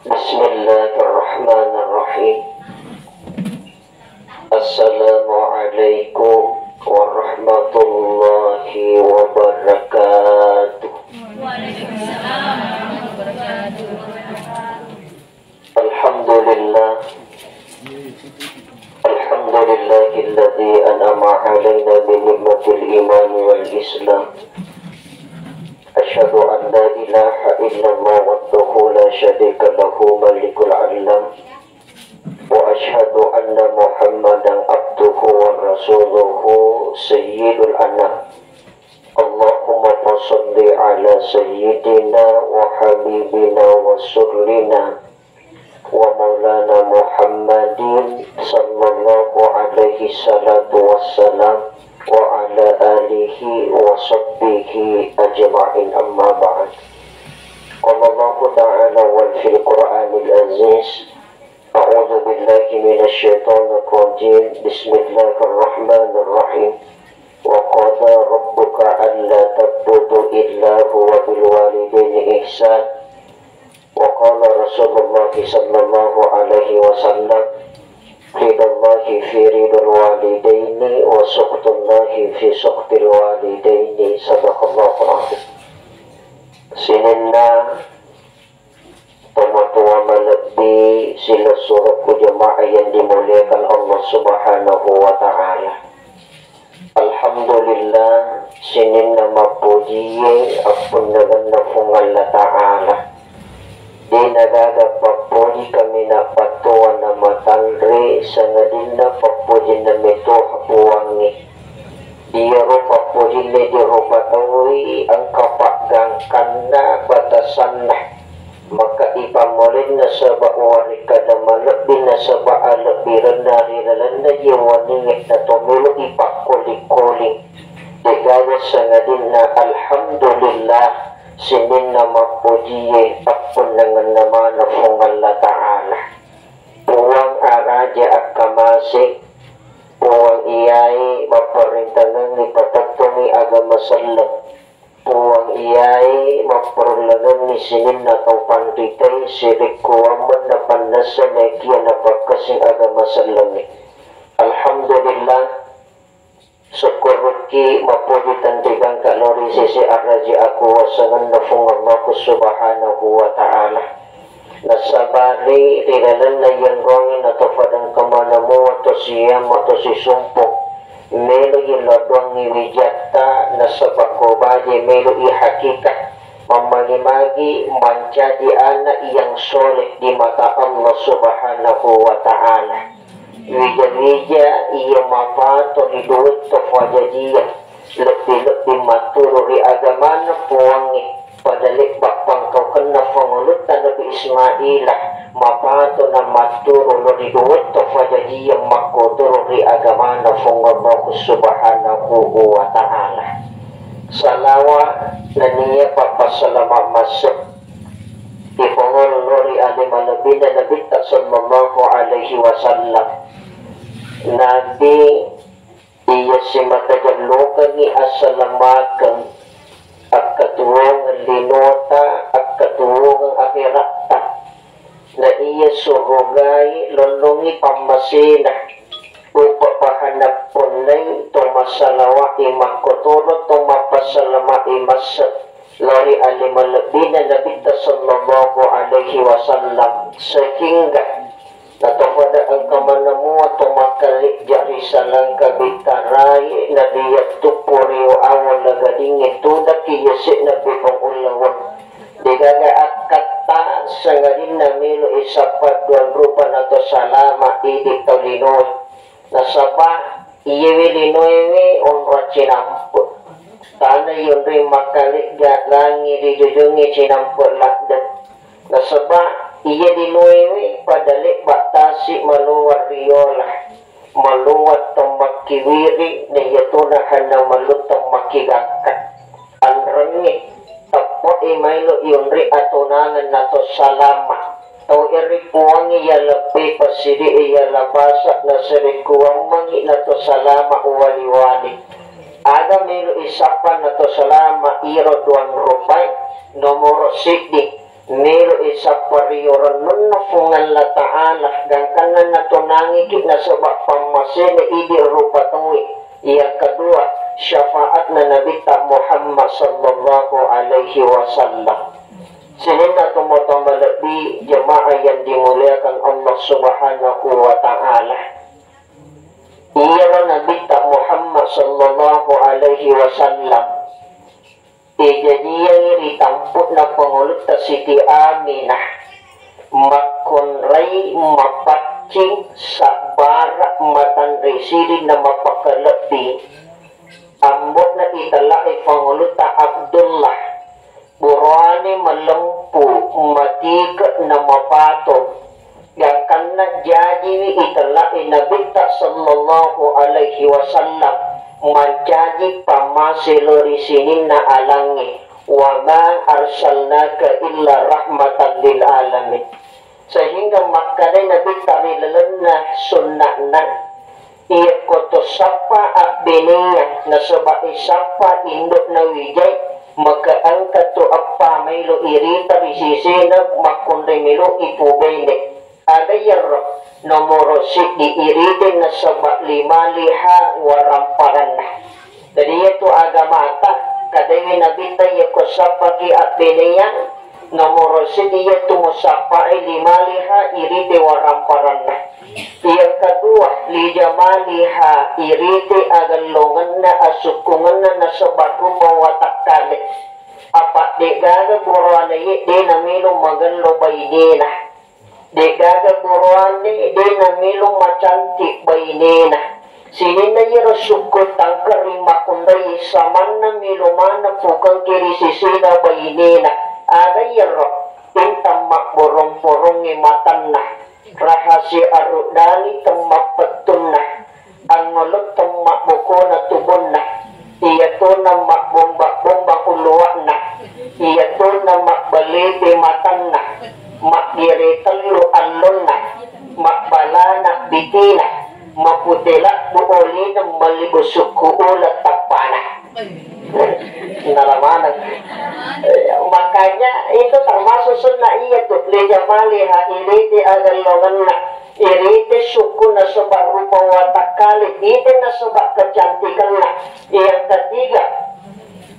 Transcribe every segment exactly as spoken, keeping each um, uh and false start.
Bismillahirrahmanirrahim. Assalamualaikum warahmatullahi wabarakatuh. Alhamdulillah. Alhamdulillahilladzi an'ama 'alaina bi ni'matil imani wal islam. Asyhadu an la ilaha illallah wahdahu la syarika lahu malikul alam. Wa asyhadu anna Muhammadan abduhu wa rasuluhu sayyidul anam. Allahumma fasalli ala sayyidina wa habibina wa surlina wa maulana Muhammadin sallallahu alaihi salatu wassalam wa ala alihi wa sahbihi ajma'in, amma ba'd. Qala Allahu ta'ala wal fil Qur'anil aziz, a'udzu billahi minasy syaithanir rajim. Bismillahirrahmanirrahim. Wa qada rabbuka alla ta'budu illa huwa bil walidaini ihsan. Wa qala Rasulullah sallallahu alaihi wasallam, ridallahi fi ridal walidaini wa sukhtullahi fi sukhtil walidaini. Sadaqallahul azim. Sininna tomatoa malebbi silessurukku jamaah yang dimuliakan Allah Subhanahu wa Ta'ala. Alhamdulillah, sininna mappojie appunnangenna Fuang Allah Ta'ala. Dena gaga pappoji kaminang pattoa namatanre sangadinna pappojinna metoha Puangnge. Iyaro pappojinna idi rupa tauwi engka paggangkanna batasanna. Maka ipammolenna saba warekkada malebbi nasaba alebbirenna ri lalenna iye wennie natomelo ipakkoling-koling. Degaga sangadinna alhamdulillah, sininna mappojie appunnangenna maneng Fuang Allah Ta'ala. Puang araja akkamase, Puang iyae mapparentangengngi patettongngi agama selleng. Puang iyae mapparellangengngi sininna tau panritai sirekkuammenna pannessa naekiya napakkasing agama sellengnge. Alhamdulillah, sukkurukki mappoji tenrigangka lao ri sese araji akuwasangenna Fuang Allahu Subhanahu wa Ta'ala. Nasabari ri lalenna yenrongnge natopadengka maneng mua to siyama to sisumpung. Melo i ladoangngi wijatta nasaba ko baje melo i hakika. Mammagi-magi mancaji ana yang soleh di mata Allah Subhanahu wa Ta'ala. Wija-wija iya mapato ri duwetto fajajiang. Lebbi-lebbi matturu ri agamana Puangnge, pada lebba pangkaukenna pangulutta Nabi Ismaila, mapato na matturu lo ri duwetto fajajiang makkotoro ri agamana Fuang Allahu Subhanahu wa Ta'ala. Salawa nennia pappassalama masse ipangolo ri ale malebbina Nabitta sallallahu alaihi wasallam. Nabi iya simata jellokengngi assalamakeng akkatuwongeng linota, akkatuwongeng akheratta. Na iya surugai lollongngi pammasena. Upa pahanna ponnai to massalawa'i makkotoro to mappassalama'i masse lao ri ale malebbina Nabitta sallallahu alaihi wasallam, sehingga natopada engka maneng mua to makkalejja ri salangka bittarai nadiyattuppu ri awa lagadingnge tudakki yase'na bepang ullaweng. Degaga akkatta sangadinna melo isappa duang rupa nato salama idi tau linoe. Nasaba iyewe linoewe onrong cinampe. Tana yonroi makkalejja langi ri jojongngé cinampe ladde. Nasaba iya linoewe pada lebba tasi malowa riyola, malowa temmakkiwiri, naiyatona hanna mallu temmakkigakka. Anrengngé, teppe'i maelo iyonroi atonangeng nato salama. Tau eri Puwangnge yala pé passidi'é yala pasa nasarekkuwammengngi nato salama uwali-wali. Aga melo isappa nato salama iro duang rupaé? Nomoro siddi, Melo isappa rio rennunna Puang Allah Ta'ala, gangkanna natonangiki nasaba pammasena idi rupa tauwe. Yang kedua, syafaatna Nabitta Muhammad sallallahu alaihi wasallam. Sininna tomatoa malebbi, jemaah yang dimuliakan Allah Subhanahu wa Ta'ala. Iyaro Nabitta Muhammad sallallahu alaihi wasallam ijajiangngi ri tampu'na pangulutta Siti Aminah, makkunrai, mapaccing, sabbara, matanre siri, na mapakalebbi. Ambo'na itella'e pangulutta Abdullah, buroane malempu, matike, na mapato. Gangkanna jajiwi itella'e Nabitta sallallahu alaihi wasallam mancaji pammase lao ri sininna alangnge, wa ma arsalnaka illa rahmatan lil alamin. Sehingga makkedai Nabitta ri lalenna sunna'na, iyakko to sappa abbeneyang nasaba sappa indo'na wijai, maka engka tu eppa maelo irita ri sisena makkunrai melo ipubaine. Aga iyaro? Nomoro siddi irite nasaba limaliha waramparanna. Jadi iyatu agamata, kadaiwi Nabitta iyako sappaki abbeneyang, nomoro siddi iyatu musappai limaliha irite waramparanna. Yang kedua, lijamaliha irite agellongenna asukkungenna nasaba rupa watakkale. Apa de'gaga buroane ye de namelo magello bainena. De'gaga buroane de namelo macantik bainena. Sininna iyaro sukku tangkeri makkunrai samanna melo maneng pukengke ri sisena bainena. Aga iyaro? Intang mabborong-porongnge matanna, rahasia aruddani temmappettunna. Angngolottong mabbokona tubunna, iyatona mabbomba-bomba uluwa'na, iyatona mabbalepe matanna, maggere tellu allonna, mabbalana bitina, mapute labbu olina, malli busukku uleng tappana. Nala maneng. Eh, makanya itu termasuk sunnah iya tuh, lijamaliha, irite agellongenna, irite sukku nasaba rupa watakkale, ite nasaba kecantikanna. Yang ketiga,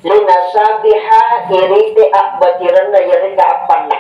linasabiha, irite abbatirenna, yarega appanna.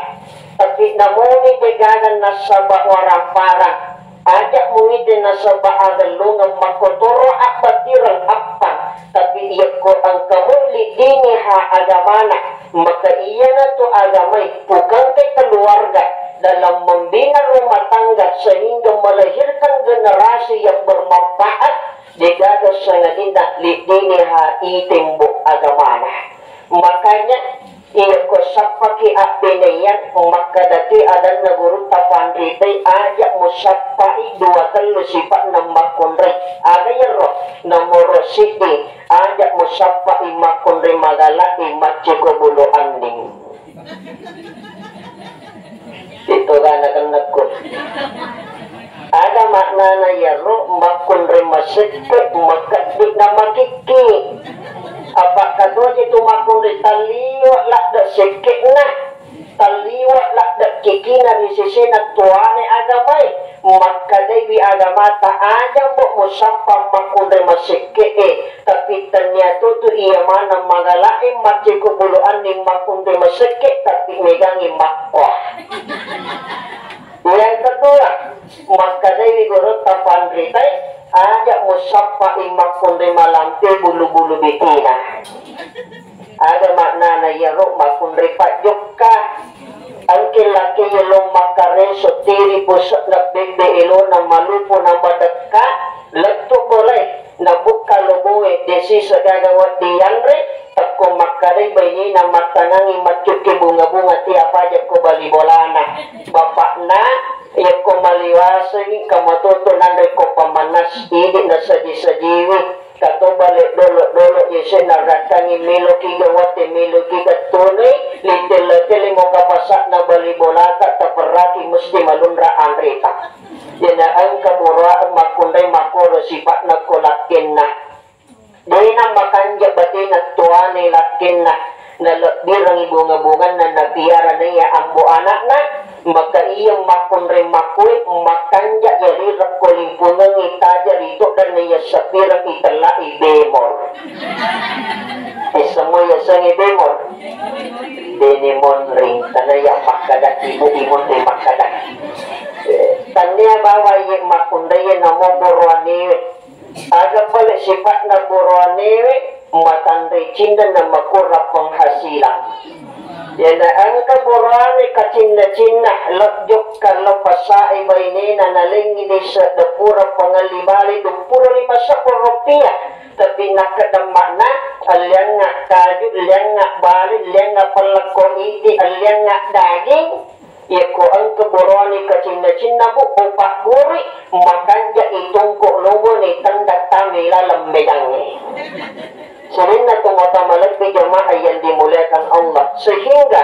Tapi namuni degaga nasaba warang-parang, aja muite nasaba agellongeng makkotoro abbatireng appang, tapi iyakko engka muliddiniha agamana, maka iyanatu agamai pukengke keluarga dalam membina rumah tangga sehingga melahirkan generasi yang bermanfaat, degaga sangadinna liddiniha itembo agamana. Makanya, iyako sappaki abbeneyang, makkedaki adanna gurutta panritai, aja musappai dua tellu sipa'na makkunrai. Aga iyaro? Nomoro siddi, aja musappai makkunrai magalai macciko bulu anning. Itu gana kennekku. Ada maknana iyaro makkunrai masekke, makeddi na makikki. Apa katoji tu makkunrai talliwa ladde sekke'na, talliwa ladde kikina ri sesena tuane agamae. Makkedaiwi agamata, aja mbo musappa makkunrai masekke'e, tapi tennia tutu iya maneng magala'e macceko bulu anning makkunrai masekke, tapi megangi makko. Yang kedua, makkedaiwi gurutta panritai, aja musappai makkunrai malampe bulu-bulu bitina. Ada maknana iyaro makkunrai pajjokka. Engke lakkaiye lo makkareso tiri puse'na bebbe elona malupu na madekka, lettu bolae, nabukka loboe, desi segaga wedding yanre, tekko makkedai bainena mattanangi maccukke bunga-bunga, tea paja ko bali bolana. Bapakna, yakko maliwasengi, kamatoto nanre ko pamannas, idi nasaji-sajiwi. Katoba le dolo-dolo yese narakkangi meloki gawate, meloki gattonoi, litella-telle mo kapasakna bali bolata, taperraki musti malunra anreta. Jena engka buroa makkunrai makkoro sipakna ko lakkenna. Dena makanja batena tuane lakkenna. Nalebbirengngi bunga-bunganna napiara naiya ambo ana'na, maka iya makkunrai makkue makkanja yali rekko limpungengngi tajari toddang naiya sapireng itellai bemor. Semua yasengnge bemor. Dene monring, karena yang makkadaki bu imun de makkadaki. Tannia bawa iye makkunrai namo boroanewe. Aga pale sipa'na boroanewe, matanre cinna na makurang penghasilan. Yana engka boroane kacinna-cinna, lejjokka lo pasai bainena nalengi desa depura pengelli bale duppura lima sepuluh rupiah. Tapi nakkedang makna, alliangnga kaju, alliangnga bale, alliangnga pellekko idi, alliangnga daging. Yekko engka boroane kacinna-cinna bu, upagguri, makanja itungku lobone tenda tame laleng mejangnge. Sininna tomatoa malebbi jamaah yang dimuliakan Allah, sehingga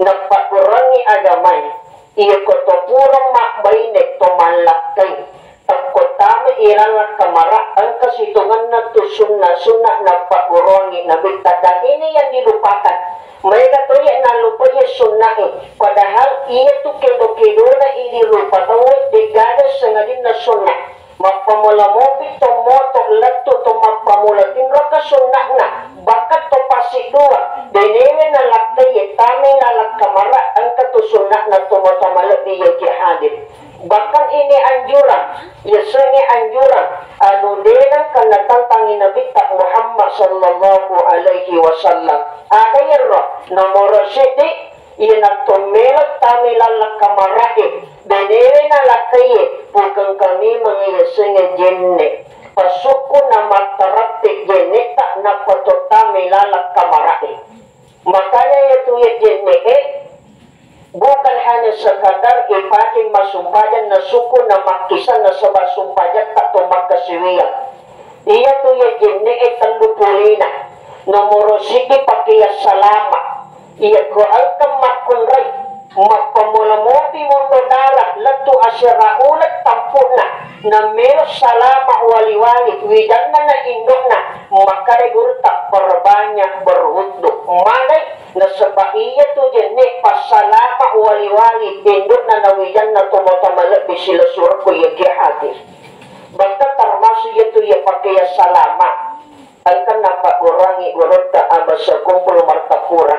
nappaggurangngi agamae, iyako to pura mabbaine to mallakkai, takko tama ilaleng kamara, engka sitongenna tu sunna-sunna nappagguruangngi Nabitta, dan ini yang dilupakan. Maega toye nallupai sunnae, padahal iya tu kedo-kedona idi rupa tauwe degaga sengadinna sunna. Mappamola mopi to moto lettu to mappamola tinroka sunna'na, bahkan to pasi dua, denewe nalakkai tame laleng kamara, engka tu sunna'na to moto malebbi yaki hadir. Bahkan ini anjuran, yasengnge anjuran anu de nengka natantangi Nabitta Muhammad sallallahu alaihi wasallam. Aga iyaro? Nomoro seddi, iyana to melo tame laleng kamara'e, benewe nalakkaiye, pukengka memeng yasengnge jenne. Pasukku namattaratte jenne'ta nappa to tame laleng kamara'e. Makanya iyatu iya jenne'e, bukan hanya sekadar ipake massumpajang na sukku na makkisang nasaba sumpajatta to makkasiwiang. Iyatu iya jenne'e tellu pulena. Nomoro siddi pakeang salama. Iyako engka makkunrai, mappamola mopi mondo dara lettu asera uleng tampu'na, namelo salama wali-wali wijanna na indo'na, makkada gurutta perbanyak berwuddu. Magai? Nasaba iyatu jenne passalama wali-wali indo'na na wijanna tomatoa malebbi silessurekku iya ki hadir. Bahkan termasuk iyatu iya pakeang salama. Engka nappagguruangngi gurutta Abah Sekumpul Martapura.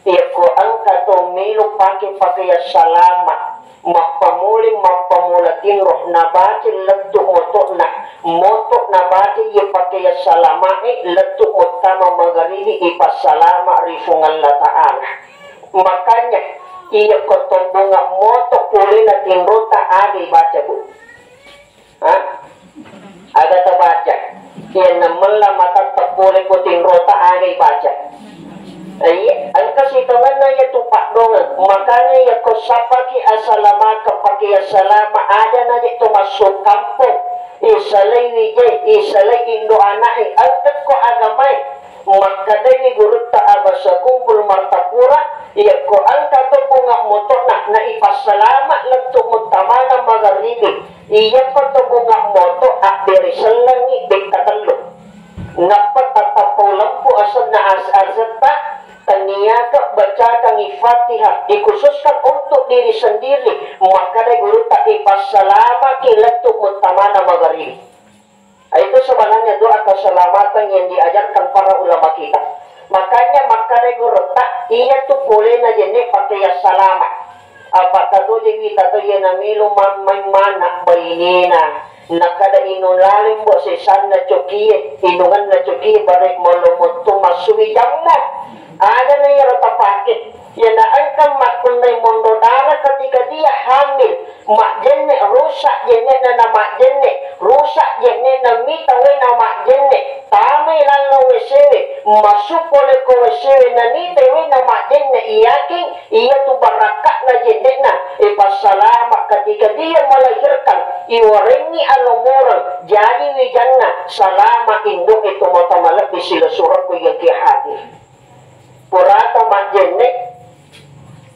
Iyako engka to melo pake pakeang salama, mappamuleng mappamola tinro, nabaca lettu moto'na, moto nabaca iye pakeang salamae, lettu muttama magaribi ipassalama ri Fuang Allah Ta'ala. Makanya, iyako to bunga moto pulena tinrota aga ibaca, Bu? Ha? Aga tabaca? Iyanna mella matatta pole ko tinrota aga ibaca. Iya, engka sitongenna iya tu paddongeng. Makanya iya ko sappaki asalamakeng pakeang salama, aja naje to massu kampong. Isalai wije, isalai indo ana'e, engka ko agamae. Makkedai gurutta Abah Sekumpul Martapura, iyako engka to bunga moto'na na ipassalama lettu muttamana magaribi, iyako to bunga moto abbere sellengngi bekka tellu. Nappa tattappa ulempu asenna as-, asetta, taniaka bacakangngi Fatihah dikhususkan untuk diri sendiri, makkedai gurutta ipassalamaki lettu muttamana magaribi. Itu sebenarnya doa keselamatan yang diajarkan para ulama kita. Makanya makkada gurutta, iya tu polena jenne pakeang salama. Apa tato je wita to iya namelo mammai mana bainena. Nakada inung laleng bo sesanna cokie, inunganna cokie bare molo mottu massui jammo. Ada na iyaro tapake. Iyana engka makkunrai mondo dara ketika dia hamil, majjenne, rusak jenne'na na majjenne, rusak jenne'na mita wena majjenne, tamai lallo W C we, massu pole ko W C we na mita wena majjenne, iyakin iyatu barakka'na jenne'na, ipassalama ketika dia melahirkan, iwarengngi alomoreng, jadi wijanna, salama indo'e tomatoa malebbi silessurekku iya ki hadir. Purata majjenne,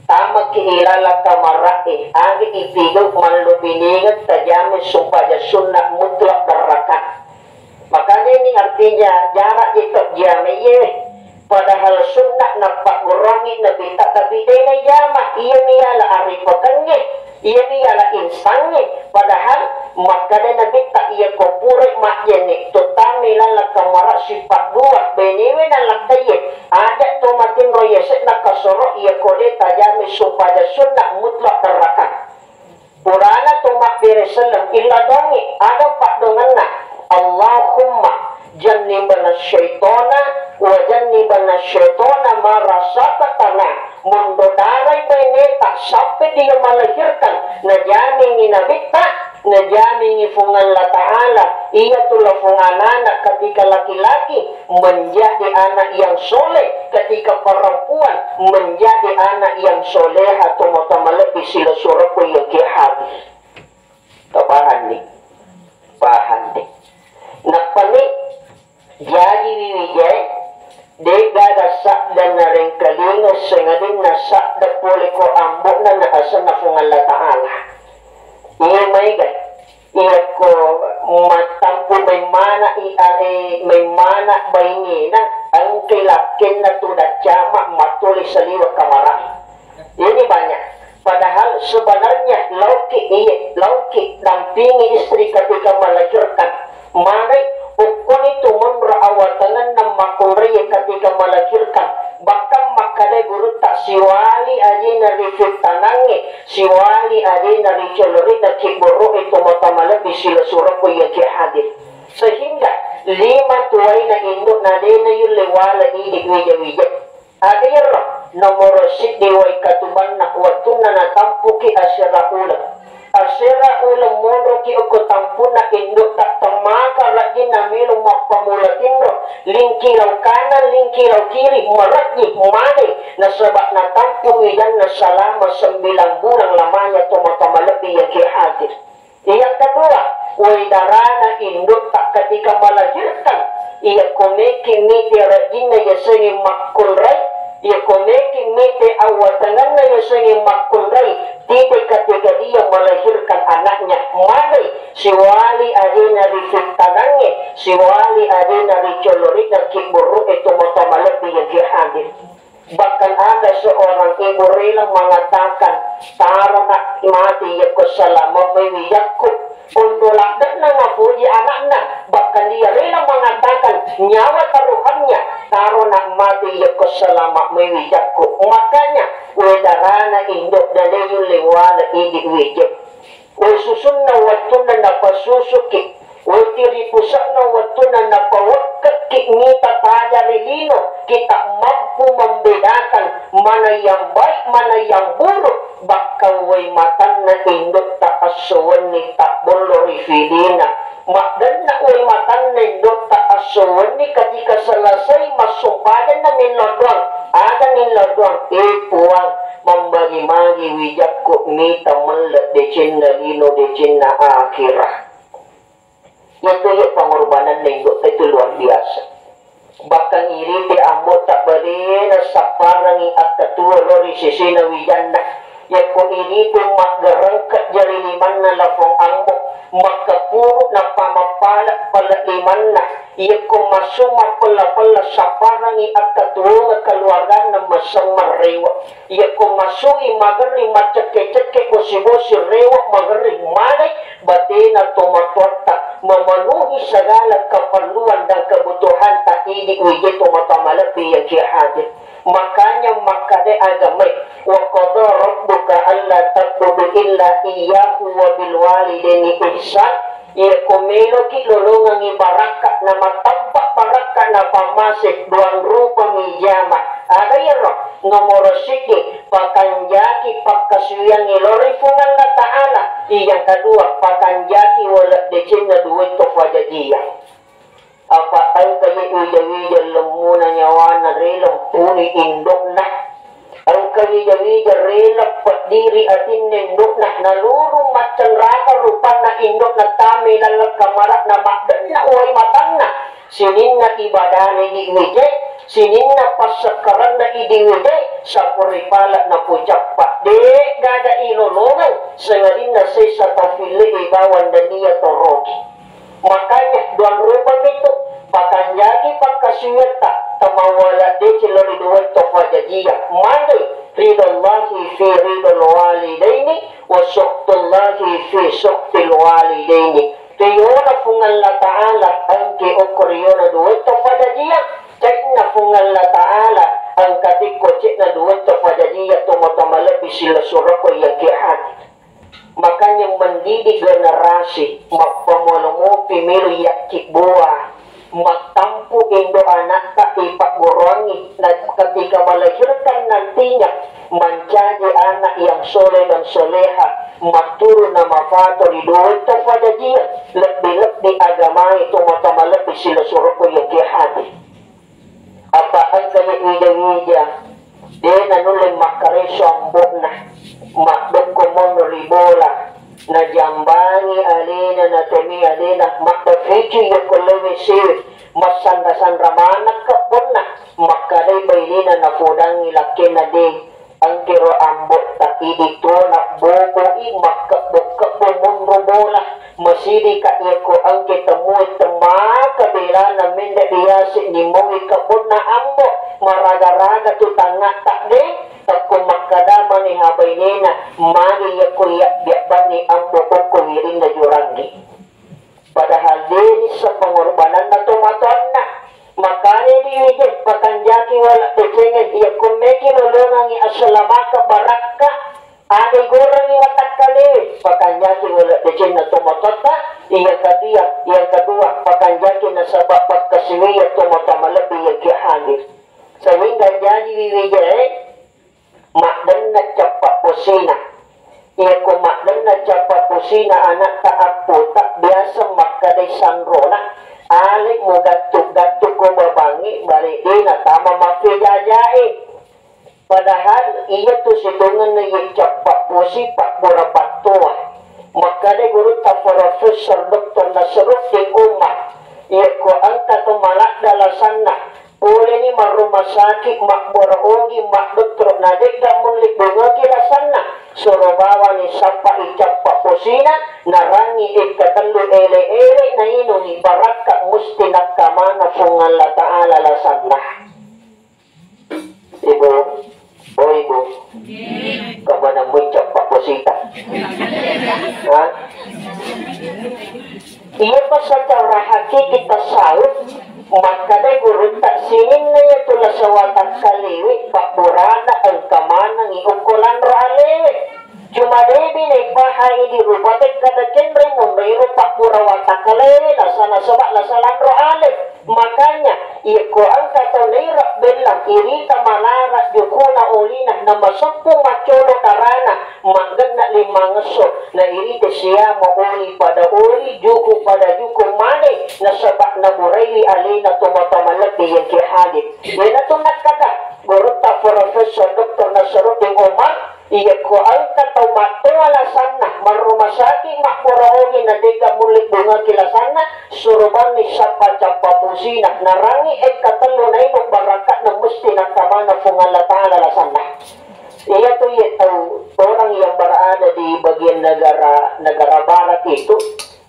tamaki ilaleng kamara'e, aga ipigau mallo biningeng tajame sumpajang sunna mutlak berrakaat. Makanya ini artinya jarak itu jame iye. Padahal sunna nappagguruangngi Nabitta, tapi de' naijama. Iyami yala aripakengnge, iyami yala insangnge. Padahal makkeda Nabitta, iyako pura majjenne' to tame laleng kamara sipa'dua, benewe nalakkaie, aja' to matinro yase'na kasoro, iyako de' tajama sumpaja sunna mutlak terrakang. Purana to mabbere selleng, illa dongngi, ada paddongenna, "Allahumma jannibna syaitona wa jannibna syaitona ma razaqtana." Monro darai baineta sampai dia melahirkan, najamingi Nabitta, najamingi Fuang Allah Ta'ala, iyatu lafung anana ketika laki-laki menjadi anak yang soleh, ketika perempuan menjadi anak yang soleha, tomatoa malebbi silessureng ko iya ki hadir. Tapahanni? Pahanni. Nappani jaji wiwijae, de' gaga sadda narengkalinga sengadinna sadda pole ko ambo'na na asenna Fuang Allah Ta'ala. Iya maega. Iyako mattampu maimana i ale maimana bainena, engkai lakkenna tu daccama matole saliwa kamarae. Ini banyak. Padahal sebenarnya lauki iye, lauki dampingi istri ketika melahirkan. Manai ukkoni tu monro awatangenna makkunraie ketika melahirkan. Bahkan makkadai gurutta, siwali ajena rifittanangnge, siwali ajena ricolori'na kibborro'e tomatoa malebbi silessureng ko iya ki hadir. Sehingga lima tuwaina indo'na de' nayulle wala idi wija-wija. Aga iyaro? Nomoro siddi wai katubanna wettunna natampuki asera uleng. Asera uleng monroki okko tampunna indo'ta, temmaka rajinna melo mappamula tinro, lingki lao kanan, lingki lao kiri, marajji, madai, nasaba natampu wijanna selama sembilan bulan lamanya tomatoa malebbi iya ki hadir. Yang kedua, wai darana indo'ta ketika melahirkan, iya komeki mite rajinna yasengnge makkunrai, iya komeki mite awatangenna yasengnge makkunrai, tiba ketika dia melahirkan anaknya, madai, siwali ajena rifittanangnge, siwali ajena ricolori'na kibborro'e tomatoa malebbi iya ki hadir. Bahkan ada seorang ibu rela mengatakan, "Taro na mati yakko selama mai wijakku. Ondo ladde'na napoji anakna." Bahkan dia rela mengatakan, nyawa taruhannya, "Taro na mati yakko selama mai wijakku." Makanya, wedarana indo daleyulle wala idi wijek. Wai susunna wettunna napasusuki, wai tiri puse'na wettunna napawekke'ki mita taja ri lino, kita mampu membedakan mana yang baik, mana yang buruk, bahkan wai matanna indo'ta esso wenni tabbollo ri filina. Maddenna wai matanna indo'ta esso wenni ketika selesai massumpajanna millau doang, aga millau doang, eh Puang, mambagi-magi wijakku mita melle decenna lino decenna akhira. Itu ya pengorbanan nenggo itu luar biasa. Bahkan irite ambo tak barena sapparangi akkatua lori sesena wijanna. Yakko irite maggerengke jari limanna lafong ambo, makkapuru nappa mappala pala limanna. Yakko masu mappella-pella sapparangi akkatua keluargana masemmeng rewa. Yakko masui magerri maccekke-cekke bosi-bosi rewa magerri manai batena tomatoatta memenuhi segala keperluan dan kebutuhanta idi wije tomatoa malebbi yang ki hadir. Makanya makkada agamae, wa qadha rabbuka alla ta'budu illa iyyahu wa bil walidaini ihsan. Iyako meloki lolongengngi barakka na mattappa barakka na pammase, duang rupa mijama. Aga iyaro? Nomoro siddi, pakanjaki pakkasuwiangngi lao ri Puang Allah Ta'ala. Yang kedua, pakanjaki wala decenna duwai to fajajiyang. Apa engka ye wija-wija lemmuna nyawana rela mpuni indokna. Engka wija-wija rela peddiri atinna indokna, naluru maccenraka rupanna indokna tame laleng kamarana maddenna wai matanna. Sininna ibadana idi wije, sininna passakkaranna idi wije, sapuripala napucappa. De gaga ilolongeng, sengadinna sessa tafille bawang dania toroki. Makanya duang rupa mitu, pakanjaki pakkasuwiatta, Tamawala deceng lao ri duwetto fajajia. Magi? Ridallahi fi ridal walidaini wa sukhtullahi fi sukhtil walidaini. Riyona Fuang Allah Ta'ala engke okko riyona duwetto fajajia. Ca'na Fuang Allah Ta'ala engka tikko ca'na duwetto fajajia, tomatoa malebbi silessureng okko iya engke hadir. Makanya mendidik generasi, mappammula mopi melo yakkibbuang, mattampu indo anakta ipagguruangngi, na ketika melahirkan nantinya mancaji anak yang soleh dan soleha, matturun na mafato ri duwetto fajajia, lebbi-lebbi agamae, tomatoa malebbi silessureng okko iya engke hadir. Apa engka ye wija-wija, de nanulle makkareso ambo'na, maddokko monro ri bola, najambangi alena, natomi alena, maddaficu yakko lewe sewe, massanra-sanra maneng kebbonna, makkedai bainena napodangi lakkenna, de, engkero ambo'ta idi tuo nabboboi makkebbo-kebbo monro bola, masidika yakko engke temmuwi temmaka belana mende diase nimmowi kebbonna ambo, maraga-raga tu tangngatta de, tekko makkeda mani ha bainena, magi yakko yabbiabbanni ambo okko wirinna jurangge. Padahal de nisseng pengorbananna tomatoanna. Makanya di wije pakanjaki wala decengnge, yakko meki lolongangi assalamakeng barakka, aga igorengngi watakkalewe, pakanjaki wala decenna tomatoatta, iya kadia, yang kedua, pakanjaki nasaba pakkasiwiya tomatoa malebbi iya engke hadir. Sehingga jaji wiwijae, maddenna cappa posina. Iyako maddenna cappa posina anakta appota, biasa makkedai sanrona, ale mugattu-gattu ko babangnge, bare de natama mappejaja'e. Padahal iyatu sitongenna iye cappa posi pabbura pattoa. Makkeda gurutta Profesor Doktor Nasruddin Umar, iyako engka to maladda lasanna, poleni marrumah sakit, mabbura ogi, maddottoro, na de'ga mulli bungaki lasanna, suro bawani sappai cappa posina, narangi ekka tellu ele-ele, nainungi barakka, musti nakkamana Puang Allah Ta'ala lasanna. Ibu, oh ibu, kemana muncak Pak Posita? Hah? Iya, pas secara hakiki tasawuf, makkeda gurutta, sininna iya tu lasa watakkalewe, pabburana engka manengi okko lanro alewe. Cuma debi naipahai di rupa tekkada kenre monro iro pabbura watakkalewe lasa nasaba lasa lanro ale. Makanya, iyako engka tau naira bellang, irita malara jukuna olina, namaseppu maccolo darana, maggenna limangesso, na irita siama oli pada oli, juku pada juku mane, nasaba naburaiwi alena tomatoa malebbi engke hadir. Iyanatu nakkeda gurutta Profesor Doktor Nasruddin Umar, iyako engka tau mattoa lasanna, marrumah sakit, mabbura ogi, na de'ga mulli bungaki lasanna, suro banni sappa cappa posina, narangi ekka tellu nainu barakka'na, musti nakkamana Puang Allah Ta'ala lasanna. Iyatu iye tau orang yang berada di bagian negara, negara barat itu,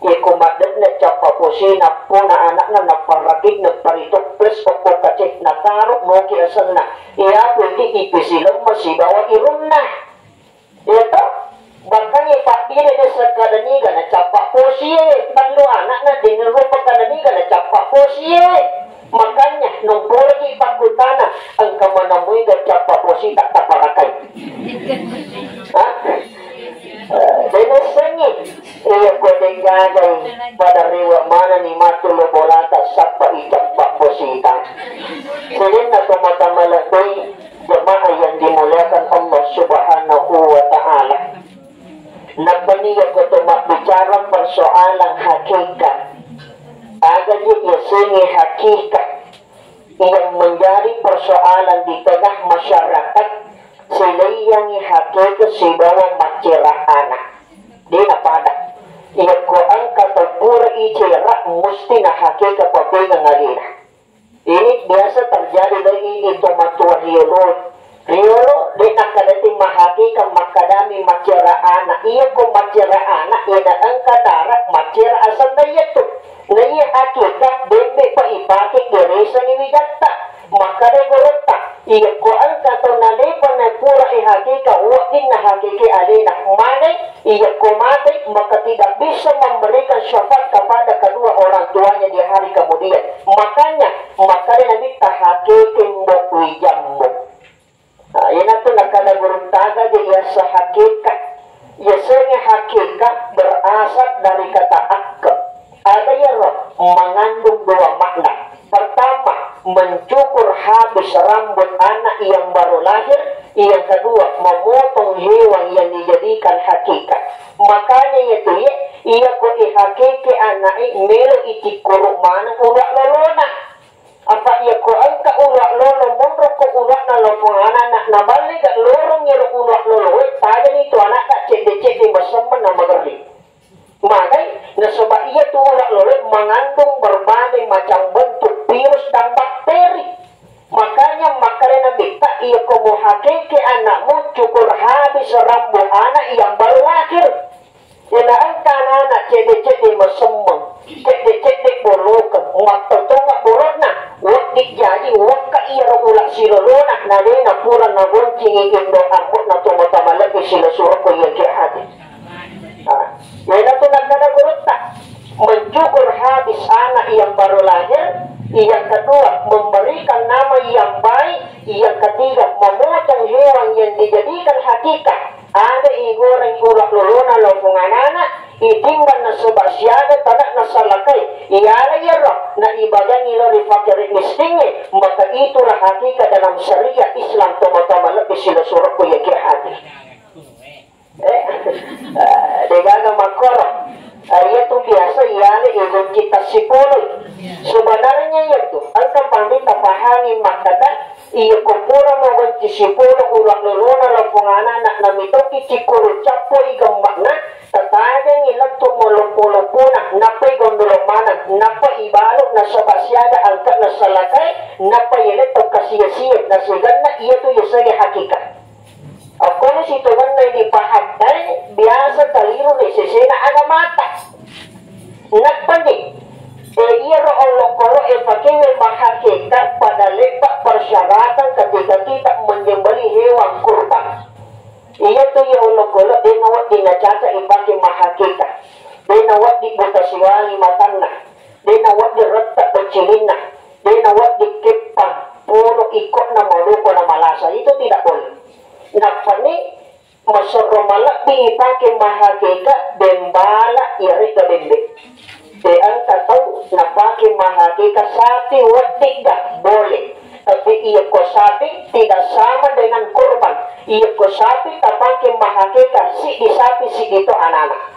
iyako maddenna cappa posina, pona anakna naparrakit, naparitoppes okko kace, nataro moki asenna. Iyaku idi ipisilemma sibawa irunna. Iya to? Bahkan iya pabbine de sekkada niga na cappa posie, tellu anakna de nero pakkada niga na cappa posie. Makanya nomporaki pakkutana, engka mana muiga cappa posi tak taparakai. Hah? Eh, de nasengi. Iya ko de gagai pada rewa mana ni matu lo bolata sappa i cappa posita. Sininna tomatoa malebbi. Jemaah yang dimuliakan Allah Subhanahu wa Ta'ala. Nappani iyako to mabbicara persoalan hakikat. Agaji yasengnge hakikat yang menjadi persoalan di tengah masyarakat, silaiangngi hakikat sibawa maccera anak. De napada. Iyako engka to pura icera, musti na hakikat papengeng alena. Ini biasa terjadi dari ini tomatoa riolo. Riolo, de nakkeda ti mahakika makkadami maccera anak. Iyako maccera anak, ina engka dara maccera asenna iyatu. Na iya hakika, bembe pa ipake geresangi wijatta. Makkeda gurutta, iyakko engka tau nadepa napura ihakeka, wedding nahakeke alena. Maneng, iyakko mate, maka tidak bisa memberikan syafaat kepada kedua orang tuanya di hari kemudian. Makanya, makkeda Nabitta, hakeke mbok wijammu. Nah, iyanatu nakkeda gurutta, aga je iyaseng hakeka. Yasengnge hakeka berasal dari kata akka. Ada iyaro mengandung dua makna. Pertama, mencukur habis rambut anak yang baru lahir. Yang kedua, memotong hewan yang dijadikan hakeka. Makanya iyatu ye, iyako ihakeke ana'e, melo icikkuru maneng ulua lolona. Apa iyako engka ulua lolo, monroko uluana lao pong anana, naballe ga lorong iyaro ulua loloe, tajani tu anakta cedde-cedde masemmeng na magerri. Magai, nasaba iyatu ulua loloe mengandung berbagai macam bentuk virus dan bakteri. Makanya makkeda Nabitta, iyako muhakeke anakmu, cukur habis rambut anak yang baru lahir. Iyana engka anana cedde-cedde masemmeng, cedde-cedde bolokeng, mattotonga bolonna, wedding jaji wakka iyaro ula silolona, nalena pura nagoncingi indo ambo'na tomatoa malebbi silessureng ko iyakiya hadis. Ah, iyanatu nakkeda gurutta, mencukur habis anak yang baru lahir, yang kedua memberikan nama yang baik, yang ketiga memotong hewan yang dijadikan hakika. Aga igoreng ulua lolona lao pong anana, itimbang nasaba siaga tada'na salakai, iyala iyaro na ibajangi lao ri fakir miskingnge, maka itulah hakika dalam syariat Islam tomatoa malebbi silessureng ko iyakiya hadis. Eh, eh, degaga makkoro. Eh, iyatu biasa iyale igonci tassipolo. Sebenarnya iyatu engka panrita pahangi makkeda, iyako pura magonci sipolo ulua lolona lao pong anana, namitoki cikkuru cappoi gemma'na, tatajengi lettu maloppo-loppona, nappai gondolo maneng, nappa ibalu nasaba siaga angka'na salakai, nappa iyaletto kasiya-siya, nasiganna iyatu yasengnge hakika. Okkono sitongenna dipahattai, biasa kaliru ri sesena agamata. Nappani, e, iyaro olokolo e pakewe mahakeka pada lebba persyaratan ketika kita menyembelih hewan kurban. Iyatu iya olokolo de nawedding nacaca ipake mahakeka. De nawedding buta siwali matanna. De nawedding retta peccilinna. De nawedding keppang polo ikko'na maluko na malasa. Itu tidak boleh. Nappani masorro malebbi ipake mahakeka bembala iyare'ga bembe. De engka tau napake mahakeka sapi wedding ga boleh. Tapi iyako sapi tidak sama dengan kurban. Iyako sapi tapake mahakeka siddi sapi siddi to anana.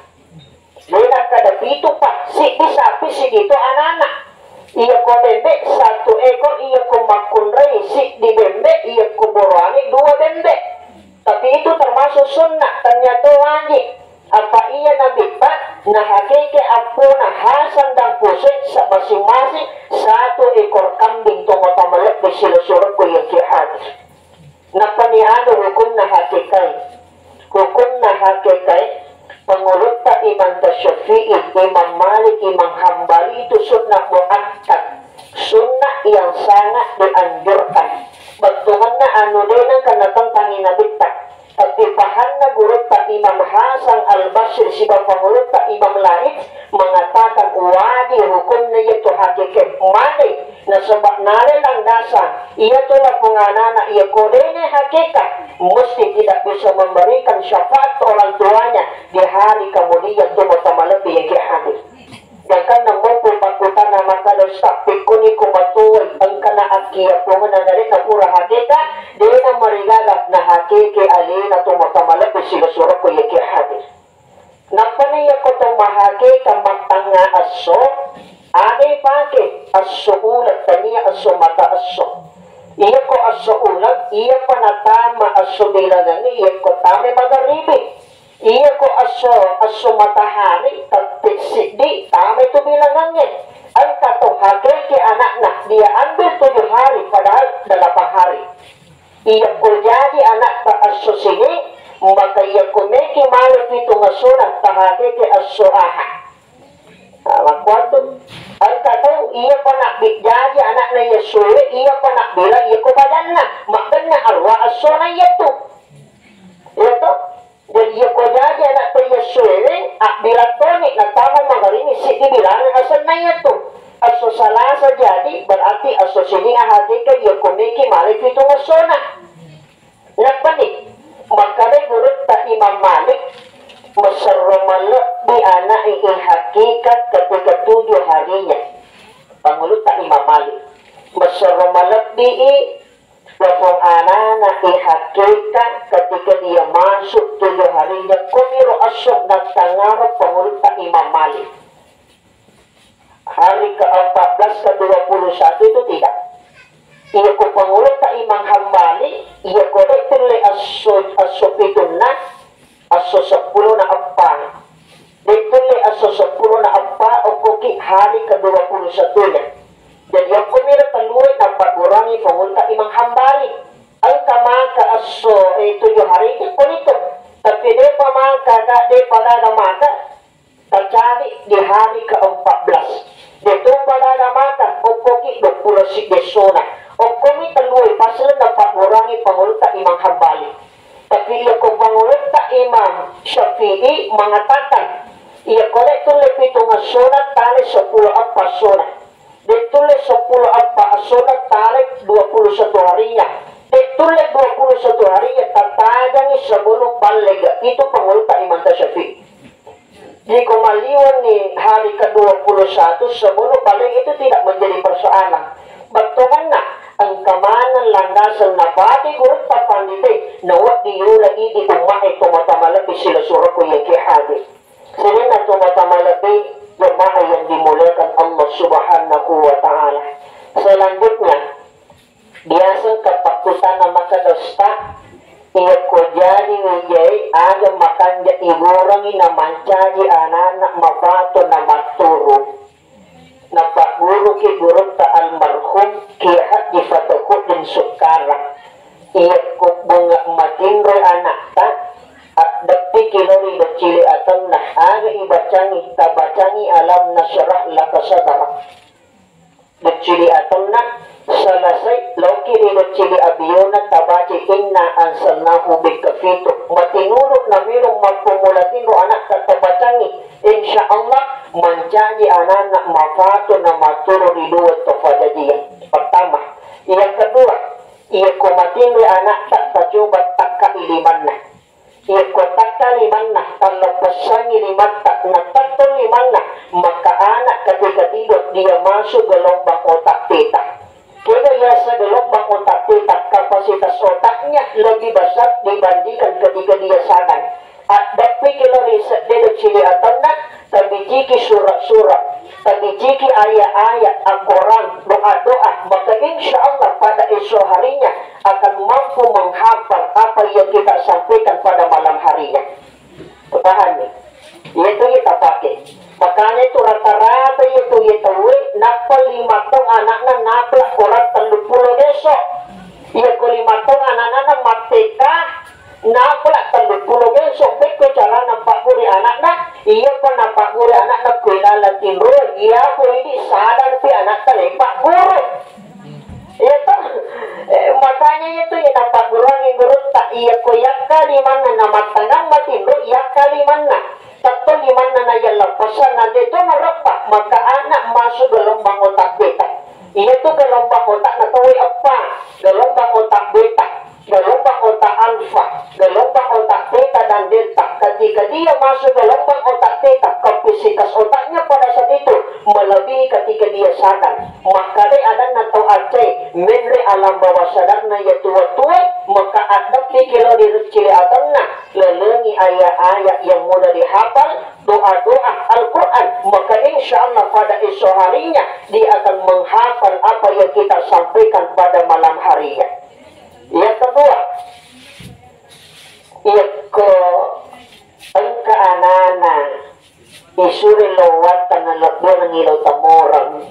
De nakkeda pitu pa, siddi sapi, siddi to anana. Iyako bembe satu ekor, iyako makkunrai siddi bembe, iyako boroane dua bembe. Tapi itu termasuk sunnah, ternyata wajib. Apa iya Nabitta nahakeke appona Hasan dan Husain sa-, masing-masing satu ekor kambing, tomatoa malebbi silessureng ko iyakiya hadis. Nappani aga hukumna hakekae? Hukumna hakekae, pangulutta Imam Syafi'i, Imam Malik, Imam Hambali itu sunnah muakkad, sunnah yang sangat dianjurkan. Bettuanna anu de nengka natentangi Nabitta. Tapi pahanna gurutta Imam Hasan Al-Basri sibawa pangulutta Imam Laits mengatakan wajib hukumna iyatu hakekae. Magi? Nasaba nale landasan, iyatu lapong anana iyako de nahakeka, mesti tidak bisa memberikan syafaat orang tuanya di hari kemudian, tomatoa malebbi iyakiya hadis. Gangkanna mompo pakkutana makkeda, "Ustaz, pekkoni ko matoai engkana akkiya pongena nare napura hakeka, de namarigaga nahakeke alena tomatoa malebbi silessureng ko iyakiya hadis." Nappani iyako to mahakeka mattangnga esso, aga ipake? Esso uleng, tania esso mata esso. Iyako esso uleng, iyapa natama esso bilangengnge, iyako tama magaribi. Iyako esso, esso matahari, tette siddi, tama itu bilangengnge. Engka to hakeke anakna, dia ambil tujuh hari, padahal delapan hari. Iyako jaji anakta esso sining, maka iyako meki male pitung essona tahakeke esso aha. Makkuatu, engka tau iya pa nabbi jaji anakna iya suwe, iya pa nabbila iya ko bajanna, makkenna arwa essona iya tu. Iya to? Jadi iya ko jaji anakta iya suwe, abbila toni natama magarini siddi bilangan asenna iya tu. Esso Salasa jadi berarti esso sininga hakika iya ko meki male pitung essona. Nappani, makkedai gurutta Imam Malik, maserro malebbi anak i hakikat ketika tujuh harinya. Pangulutta Imam Malik, maserro malebbi i wafong anana i hakikat ketika dia masuk tujuh harinya. Komiro esso nattangaro pangulutta Imam Malik. Hari keempat belas, kedua puluh satu itu tidak. Iya ko pangulutta Imam Hambali, iya ko de tulle esso, esso pitunna, esso seppulo na eppa. De tulle esso seppulo na eppa, okkoki hari kedua puluh satunya. Jadi okko mira tellue napaggurangi pangulutta Imam Hambali. Engka maka esso, eh, tujuh hari itu pun itu. Tapi depa maka, depa gaga maka, Terjadi di hari keempat belas. Detu pada mata, okkoki dua puluh siddi essona. Okkomi tellue pasal napaggurangi pangulutta Imam Hambali. Tapi iya ko pangulutta Imam Syafi'i mengatakan, iya ko de tulle pitung essona tale seppulo eppa essona. De tulle seppulo eppa essona tale dua puluh satu harinya. De tulle dua puluh satu harinya tatajangi sebelum ballega. Itu pangulutta Imam Syafi'i. Jiko maliwenni hari kedua puluh satu sebelum balik itu tidak menjadi persoalan. Bettuanna, engka maneng landasan napake gurutta pandite, nawedding yura idi umma e tomatoa malebbi silessurengku iya ki hadir. Sininna tomatoa malebbi jemaah yang dimuliakan Allah Subhanahu wa Ta'ala. Selanjutnya, Biasa engka pakkutana makkeda, Ustaz, iya ko jaji wijai aga makanja iburangi namancaji anana mapato namatturu. Napagguruki gurutta almarhum Kiai Haji Fatahuddin Sukkarang. Iya ko bunga matinro anakta, addeppiki lo ri doccili atenna, aga ibacangi, tabacangi alam nasyrah laka sadrak. Doccili atenna, selesai, laoki ri doccili abiona tabaca inna anzalnahu bika fitu. Matinulu namelo mappammula tinro anakta tabacangi. Insya Allah, mancaji anana mafato namatturu ri dua to fajajiang. Pertama. Yang kedua, iya ko matinro anakta tacoba takka limanna. Iyako takka limanna, talleppessangi limatta, natettong limanna, maka anak ketika tidur dia masuk gelombang otak theta. Kega biasa gelombang otak theta, kapasitas otaknya lebih besar dibandingkan ketika dia sadar. Addeppiki lo ri seddede cili atanna, tabiciki sura-sura, tabiciki aya-aya, akorang, doa-doa, maka insya Allah pada esok harinya akan mampu menghafal apa yang kita sampaikan pada malam harinya. Paham nih? Itu kita pakai. Makanya itu rata-rata itu itu nappa lima tahun anaknya napla orang tellu pulo besok. Iya ko lima tahun anaknya mateka, Nappa tellu pulo besok, pekko carana pagguru anakna, iya pa napagguru anakna ko ilala tinro, iya ko idi sadar pi anakta le pagguru. Iya to? Eh, makanya itu iya napagguruangi gurutta, iya ko yakka limanna namattangang matinro, yakka limanna. Tetto limanna na yalla pesan na de to narebba, maka anak masuk gelombang otak beta. Iya tu gelombang otak na tawai eppa, gelombang otak beta. Gelombang otak alfa, gelombang otak theta dan delta. Ketika dia masuk gelombang otak theta, kapasitas otaknya pada saat itu melebihi ketika dia sadar. Makkedai adanna tau accai, menre alam bawah sadarna iya tua-tua, maka addeppiki lo ri cili atanna, lalengi ayat-ayat yang mudah dihafal, doa-doa Al-Quran, maka insya Allah pada esok harinya dia akan menghafal apa yang kita sampaikan pada malam harinya. Yang kedua, iyakko engka anana isuro lao wattang nalebbirengngi lao tamoreng,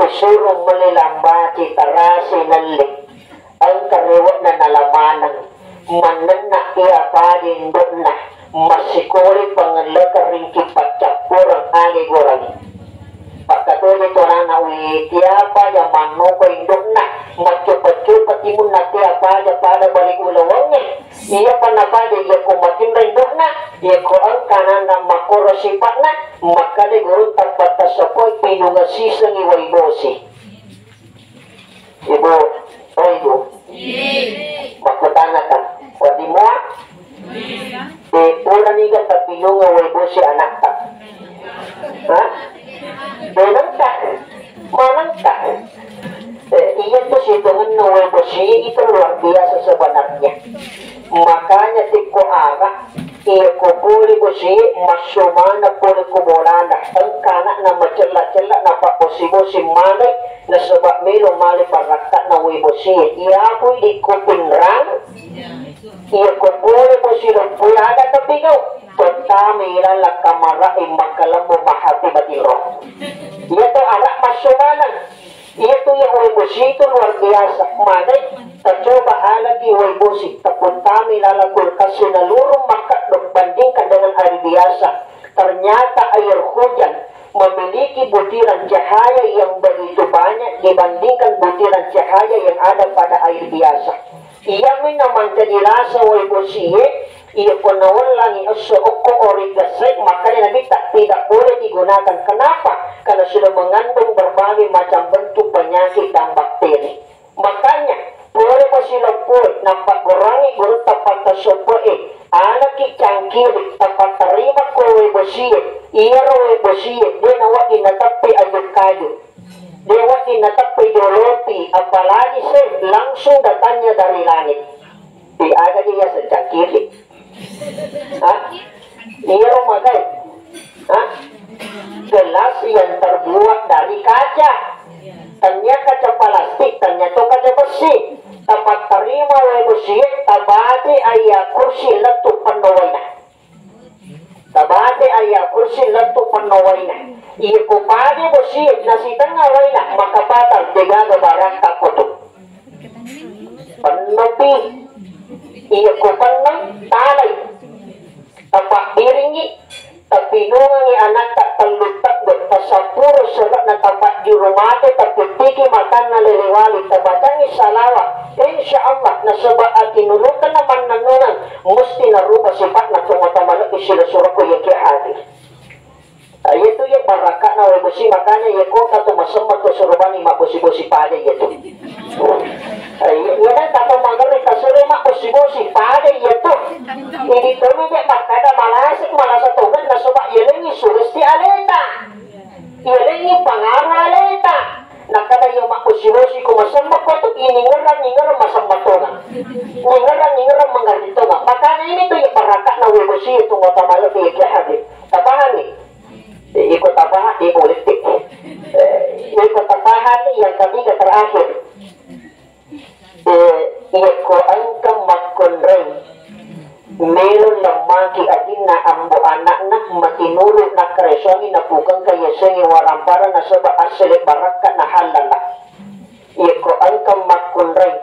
isuro mele lambaci tarasi nelle, engka rewe'na nala maneng, mannenna iya padi indo'na, massikoli pangellekeng ringki paccappureng ale Goreng. Pakkatoni tu anak-anak, wé, tiapa aja mannoko indokna, maccopa-copa timunna tiapa aja pada bali ulawengnge. Iya pa napada iya ko matinro indokna, iya ko engka anakna makkoro sipatna, makkada gurutta pattassapoi pinunga sisengi wai bosi. Ibu, oh Ibu. Makkutanaka, wedding mua? Eh, puraniga tapinunga wai bosi anakta? Hah? Manengka. Manengka. Eh, iya tu sitongenna wai bosi itu luar biasa sebenarnya. Makanya tekko aga, iya ko pole bosi, masso mana pole ko bolana. Engka anakna macella-cella, napabbosi-bosi manai, nasaba melo male barakka'na wai bosi. Iya pui di kupinrang, iya ko pole bosi loppo aga tapi kau. Tottami lala kamara makkalemmu mahati batiro. Iya to anak masso maneng. Iya tu iya wai bosi itu luar biasa. Manai tacoba alaki wai bosi, taputtami lala kulkas nalurung makkeddo bandingkan dengan hari biasa. Ternyata air hujan memiliki butiran cahaya yang begitu banyak dibandingkan butiran cahaya yang ada pada air biasa. Iyami namancaji lasa wai bosie, iya ko nawellangi esso okko ori gesse, makkada Nabitta, tidak boleh digunakan. Kenapa? Karena sudah mengandung berbagai macam bentuk penyakit dan bakteri. Makanya, pole bosi loppo, napaggorangi gurutta pattassoppoe, alaki cangkiri, tapattarima ko wai bosie, iyaro wai bosie, de nawedding nateppi aju-kaju. De wedding nateppai jolopi, apalagi se langsung datangnya dari langit. Di aga dia sencang kiri. Hah? Iya, Roma, kai. Hah? Gelas yang terbuat dari kaca. Tania kaca plastik, tania to kaca besi. Tapattarima wai besi, tabate ayat kursi lettu penno waina. Tabate ayat kursi lettu penno waina. Iya ko pade bosi nasitengnga waina, maka patang degaga barakka kotu. Pennopi. Iya ko penno talai. Tapabbiringi, tapinungangi anatta tellu tebbe, tasappuru serre'na, tapajjuru mate, tapittiki matanna lelewali, tabacangi salawat. Insya Allah, nasaba atinulukenna mannennungeng, musti naruba sipa'na to mata malebbi silessureng ko iyakiya hadir. Iyatu iya baraka'na wae bosi, makanya iya kota to masemma to surobani mabbosi-bosi paja iyatu. Iya, iya, tato magerri tasuro mabbosi-bosi paja iyatu. Idi tomi de makkada malasa, malasa tongeng nasaba iyalengi sugesti aleta. Iyalengi pengaruh aleta. Nakkada iya mabbosi-bosi ko masemma ko tu iningerang-ingerang masemma tongeng. Ningerang-ingerang mengerti tongeng. Makanya ini tu iya baraka'na wae bosi itu mata malebbi iya hadir. Tapahanni? Eh, iko tapahanni politik. Eh, iko tapahanni yang ketiga terakhir. Eh, iyako engka makkunrai melo lemmaki atinna ambo anakna matinulu nakkaresoangi napukengka yasengnge warampara nasaba assele barakka nahallala. Iyako engka makkunrai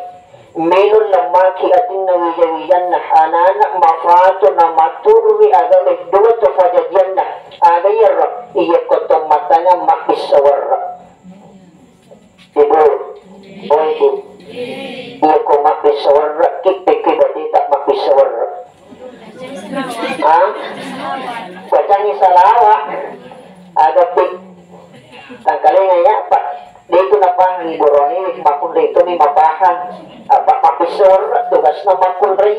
melo lemmaki atinna wija-wijanna anana mafatu namatturui agame dua to fajajianna aga iyaro iyako to matanya mabbissa werra. Ibu, oh ibu, iya ko mabbissa werra, kippeki bateta mabbissa werra. Ah? Bacangi salawa, agapi, tangkalenga ya, Pak. Dia itu napahangi boroni, makkunrai itu ni mapahang. Apa mabbissa werra, tugasna makkunrai.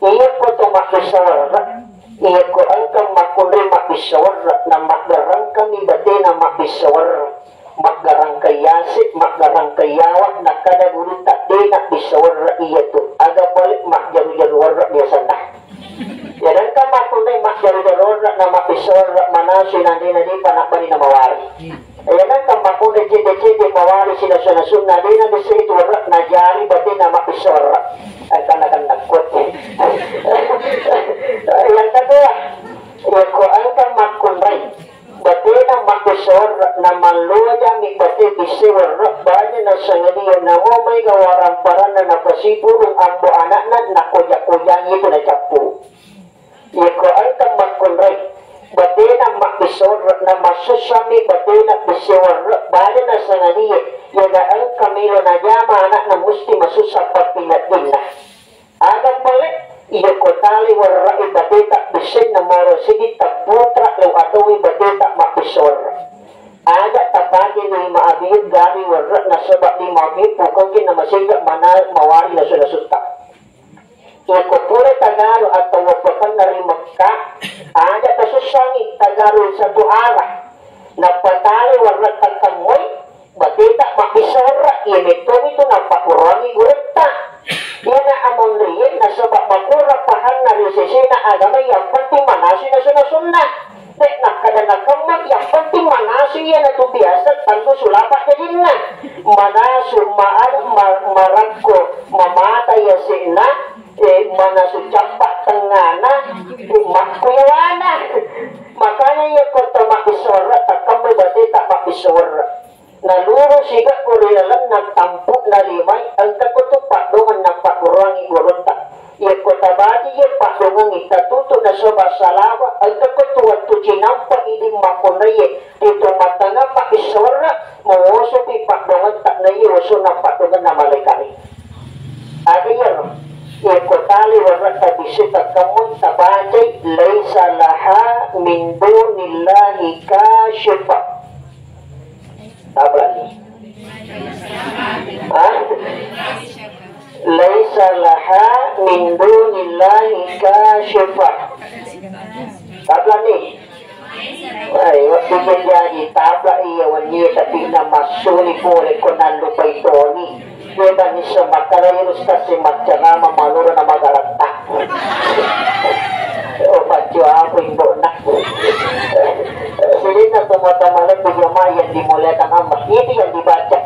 Iya ko to mabbissa werra, iya ko engka makkunrai mabbissa werra, na maggarangkami batena mabbissa werra. Maggarangkai yase, maggarangkai yawa, nakkada gurutta, de nabbissa werra iyatu. Aga pale majjaru-jaru werra biasanna. Yadengka makkunrai majjaru-jaru werra na mabbissa werra manasu nandena depa nabbani namawari. Yadengka makkunrai cedde-cedde mawari sinasu-nasunna de nabissa itu werra najari batena mabbissa werra. Engka nakenna kuat. Yang kedua, yako engka makkunrai. Batena mabbissa werra, namallojami bate bisse werra, banya nasengadia namo maega waramparanna napasipurung ambo anakna, nakoja-kojangi itu nacappu. Yako engka makkunrai, batena mabbissa Sorre na massussami batena bisse werre, bale na sangadie, yaga engka melo najama anakna musti masussa pappineddinna. Aga pale, iya ko tali werre bateta bissenna moro sidi tapputra lo atau bateta mabbisse werre. Aja tapake ni maabiu gari werre nasaba ni maabiu pukangki na masega mana mawari nasu-nasutta. Iyako pura tagaru atau wappakanna ri Mekka, aja tasussangi tagaru satu arah. Napatale warna takkemmoi, bateta mabbissa warra, iya mettomi tu napagguruangi gurutta. Iyana amonriye nasaba makura pahanna ri sesena agama, yang penting manasui nasu-nasunna. De' nakkeda nakemmeng, yang penting manasui iyanatu biasa tellu sulapa jajinna. Manasu ma-, ma-, marakko mamata yase'na, eh, manasu cappa tengngana, eh, makkuyawana. Makanya iya ko to mabbissa warra, takkemmeng bateta mabbissa warra. Naluru sigakku ri lalenna tampu'na limai, engka ko tu paddongeng nappagguruangi gurutta. Iyako tabaji iye paddongengngi tatutu nasoba salawa, engka ko tu wettu cinampa idi makkunraiye, ri to mattangnga mabbissa warra, mawosopi paddongetta naiye wosona paddongenna malaika'e. Aga iyaro? Iyako tali warra tabisse takkemmeng tabacai, "Laisa laha min dunillahi kasyifa." Apa ni? Hah? "Laisa laha min dunillahi kasyifa." Apa ni? Wai, wedding jadi tabla iya wennie, tapi namassuni pole ko nallupai toni. Beda nissa makkada ustaz si maccarama maloro na magaratta. Oh, paccu apa imbokna. Jadi na tomatoa malebbi jamaah yang dimuliakan Allah. Itu yang dibaca.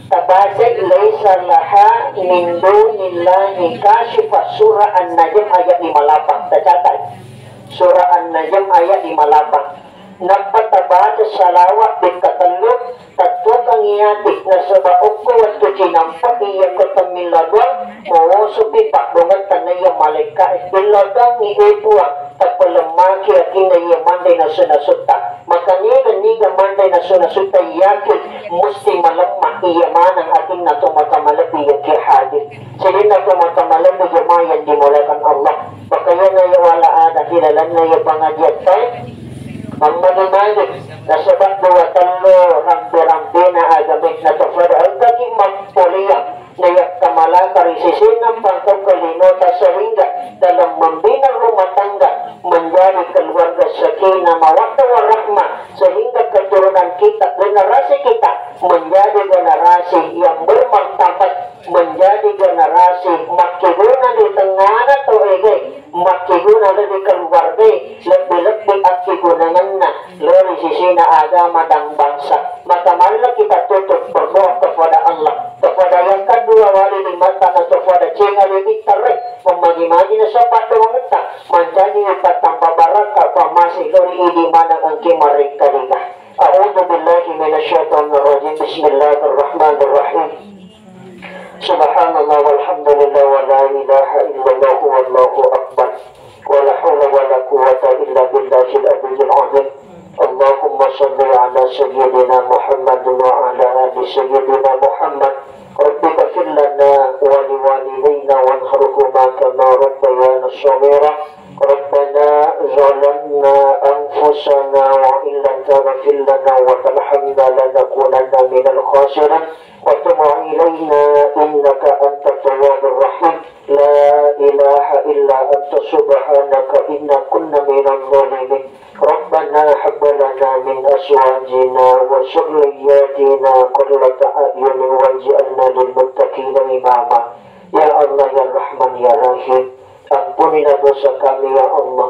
Tabacai, "Laisa laha min dunillahi kasyifa", surah An-Najm ayat lima lapan. Tacatai. Surah An-Najm ayat lima lapan. Nappa tabaca salawat bekka tellu, tattuakangngi ati, nasaba okko wettu cinampa iyako temmillau doang, mawosopi paddongetta naiya malaika'e, "Millau doangngi, eh Puang, tapellemmaki atinna iya manre nasu-nasutta." Maka niga-niga manre nasu-nasutta iyaki musti malemma iya maneng atinna tomatoa malebbi iyaki hadir. Sininna tomatoa malebbi jemaah yang dimuliakan Allah. Makanya na iya wala ada di lalenna iya pengajian tai. Mammagi-magi nasaba dua tellu rampe-rampena agama na tofada engkaki mappoleang na yakkamalaka ri sisinna pangkau kelinota sehingga dalam membina rumah tangga menjadi keluarga sakinah mawaddah warahmah, sehingga keturunan kita, generasi kita menjadi generasi yang bermartabat, menjadi generasi makkeguna di tengahna tau ege, makkeguna di keluarga, lebih-lebih akkegunangenna lao ri sisina agama dan bangsa. Maka marilah kita tutup berdoa kepada Allah, kepada yang kedua wali di mata atau pada cenga lebih terek, memagi-magi nasaba doangetta, mancaji pattampa baraka, pamase lao ri idi maneng engke marekka dega. A'udzu billahi minasyaitonir rajim. Bismillahirrahmanirrahim. Subhanallah walhamdulillah wa la ilaha illallah wallahu akbar. Wa la haula wa la quwwata illa billahil aliyyil azim. Allahumma shalli ala sayyidina Muhammad wa ala ali sayyidina Muhammad. Rabbi ighfir lana wa liwalidayna warhamhuma kama rabbayana shaghira. Rabbana zalamna anfusana wa illam taghfir lana wa tarhamna lanakunanna minal khasirin. Wa tub alaina innaka antat tawwabur rahim. La ilaha illa anta subhanaka inna kunna minaz zalimin. Rabbana hab lana min azwajina wa dzurriyyatina qurrata a'yunin waj'alna lil muttaqina imama. Ya Allah, ya Rahman, ya Rahim, ampunilah dosa kami, ya Allah.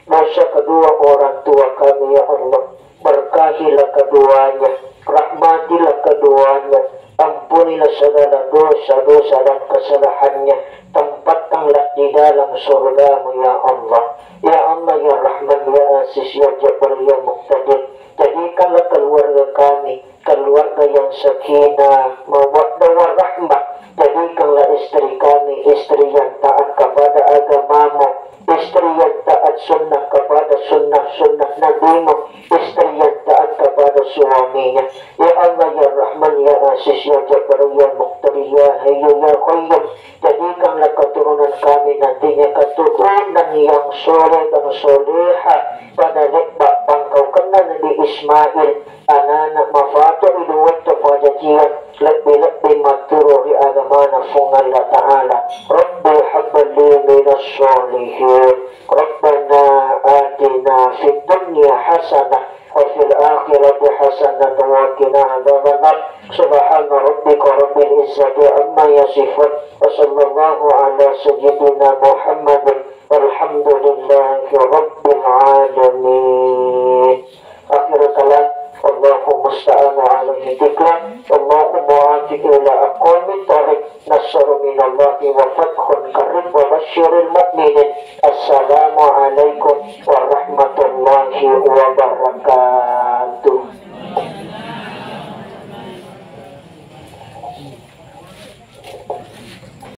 Dosa kedua orang tua kami, ya Allah. Berkahilah keduanya, rahmatilah keduanya, ampunilah segala dosa-dosa dan kesalahannya, tempatkanlah di dalam surgamu, ya Allah. Ya Allah, ya Rahman, ya Aziz, ya Jabbar, ya Muqtadir, jadikanlah keluarga kami keluarga yang sakinah, mawaddah, warahmah. Jadikanlah istri kami istri yang taat kepada agamamu, istri yang taat sunnah kepada sunnah-sunnah Nabimu, istri yang taat kepada suaminya. Ya Allah, ya Rahman, ya Aziz, ya Jabbar, ya Muqtadir, ya Hayyu, ya Qayyum, jadikanlah keturunan kami nantinya keturunan yang soleh dan solehah, pada lebbak bangkau kenna Nabi Ismail, anana mafato iduwetto pajajian, lebbi-lebbi maturu ri agamana Fuang Allah Ta'ala. Rabbi habli minas solihin. Rabbana atina fid dunya hasanah wa fil akhirati hasanah wa qina adzabannar. Subhana rabbika rabbil izzati amma yasifun. Wa sallallahu ala sayyidina Muhammadin walhamdulillahi rabbil alamin. Akhirul kalam. Allahumma musta'an wa alaihi tiklan. Allahumma wafiq ila aqwamit thariq. Nasrun minallahi wa fathun qarib wa basyiril mu'minin. Assalamualaikum warahmatullahi wabarakatuh.